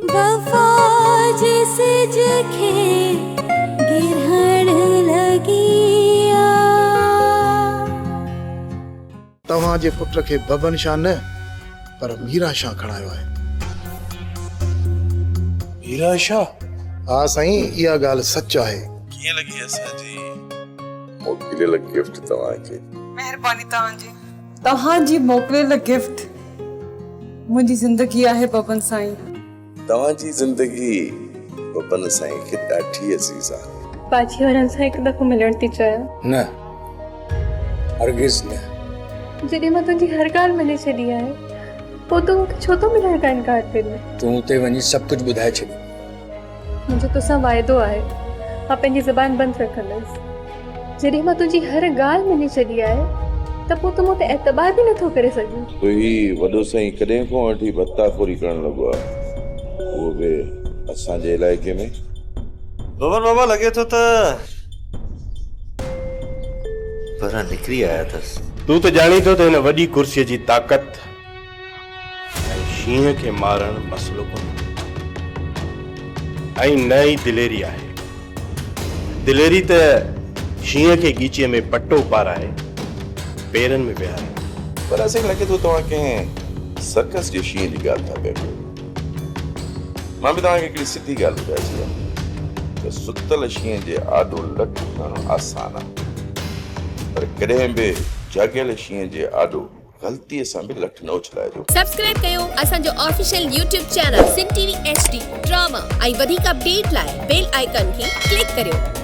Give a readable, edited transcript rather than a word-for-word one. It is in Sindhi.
وفا جي سج کي گرهڻ لڳي آ. توهان جي پٽ کي ببن شاهه نه پر ميران شاهه کڻايو آهي. ميران شاهه؟ ها سائين اها ڳالهه سچ آهي. ڪيئن لڳي اسان جي موڪليل گفٽ توهان کي. مهرباني توهان جي. توهان جي موڪليل گفٽ منهنجي زندگي آهي ببن سائين. توهان جي زندگي ببن سائين کي ڏاڍي عزيز آهي. باجي وارن سان هڪ دفعو ملڻ ٿي چاهيان. نه هرگز نه. جڏهن مان تنهنجي هر ڳالهه مڃي ڇڏي آهي پوء تون مون کي ڇو ٿو ملڻ کان انڪار ڪرين؟ تون اتي وڃي سڀ ڪجهه ٻڌائي ڇڏ. منهنجو توسان واعدو آهي مان پنهنجي زبان بند رکندس. جڏهن مان تنهنجي هر ڳالهه مڃي ڇڏي آهي ته پوء تون مون تي اعتبار به نٿو ڪري سگهين. تو هي وڏو سائين ڪڏهن کان وٺي ڀتا خوري ڪرڻ لڳو آهي اهو به اسان جي علائقي ۾. ببن بابا لڳي ٿو ته ٻاهران نڪري آيا اٿس. تون ته ڄاڻين ٿو ته هن وڏي ڪرسيء جي طاقت ۽ شينهن کي مارڻ مسئلو ڪونهي ۽ نه ئي دليري آهي. دليري ته شينهن کي ڳيچيء ۾ پٽو پارائي پيرن ۾ ويهاري. پر اسان کي لڳي ٿو توهان ڪنهن سرڪس جي شينهن جي ڳالهه ٿا پيا ڪيو. مان به توهان کي هڪڙي سڌي ڳالهه ٻڌائي ڇڏيان ته ستل شينهن جي آڏو لٺ کڻڻ آسان آهي پر ڪڏهن به جاڳيل شينهن جي آڏو غلطيء سان به لٺ نه اڇلائجو. سبسڪرائب ڪيو اسان جو official YouTube channel Sindh T V H D drama ۽ وڌيڪ اپڊيٽ لاء بيل آئيڪان کي ڪلڪ ڪريو.